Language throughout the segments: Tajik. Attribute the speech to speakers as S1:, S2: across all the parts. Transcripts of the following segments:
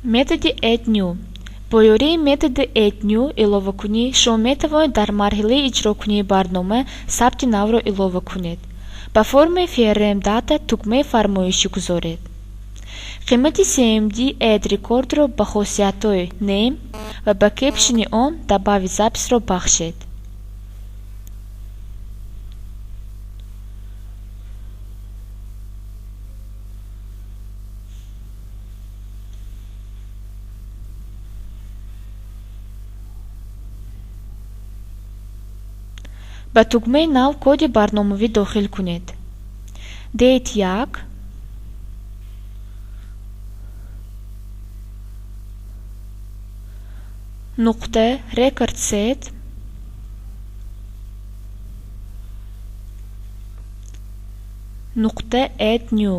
S1: Методи Add New. Бо ёрии методи Add New иловакунӣ шумо метавонед дар марҳилаи иҷрокунии барнома сабти навро илова кунед. Ба формаи FRM Data тугмаи фармоишӣ гузоред. Қимати CMD Add Record-ро ба хосиятҳои Name ва ба caption-и он «Добавить запись»-ро бахшед. Ба тугмаи Нав коди барномавӣ дохил кунед: Date 1 нуқта RecordSet нуқта Add New.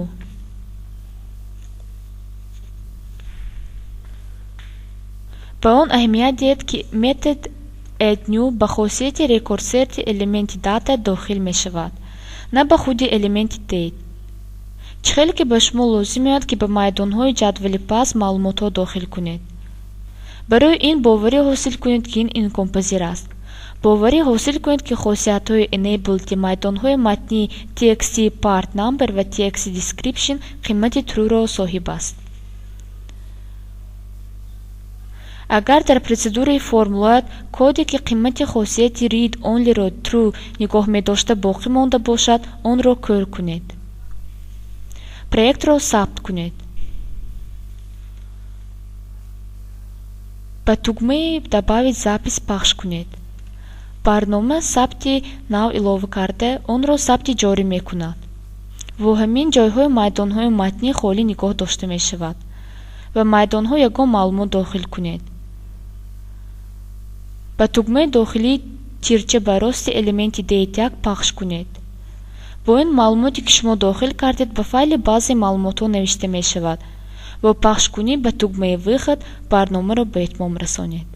S1: Ба он аҳамият диҳед, ки метод Add New ба хосияти RecordSet элементи Data дохил мешавад, на ба худи элементи Date. Чӣ хеле ки ба шумо лозим меояд, ки ба майдонҳои ҷадвали пас маълумотҳо дохил кунед. Барои ин боварӣ ҳосил кунед, ки ин имконпазир аст. Боварӣ ҳосил кунед, ки хосиятҳои Enabled майдонҳои матнии txt Part Number ва txt Description қимати True-ро соҳиб аст. Агар дар протседураи Form Load коде, ки қимати хосияти Read Only-ро True нигоҳ медошта, боқӣ монда бошад, онро кӯр кунед. Проектро сабт кунед. Ба тугмаи «Добавить запись» пахш кунед. Барнома сабти нав илова карда, онро сабти ҷорӣ мекунад. Бо ҳамин ҷойҳои майдонҳои матнӣ холӣ нигоҳ дошта мешавад. Ба майдонҳо ягон маълумот дохил кунед. Ба тугмаи дохилии тирча ба рости элементи Date 1 пахш кунед. Бо ин маълумоте, ки шумо дохил кардед, ба файли баъзе маълумотҳо навишта мешавад. Бо пахшкунӣ ба тугмаи «Выход» барномаро ба итмом расонед.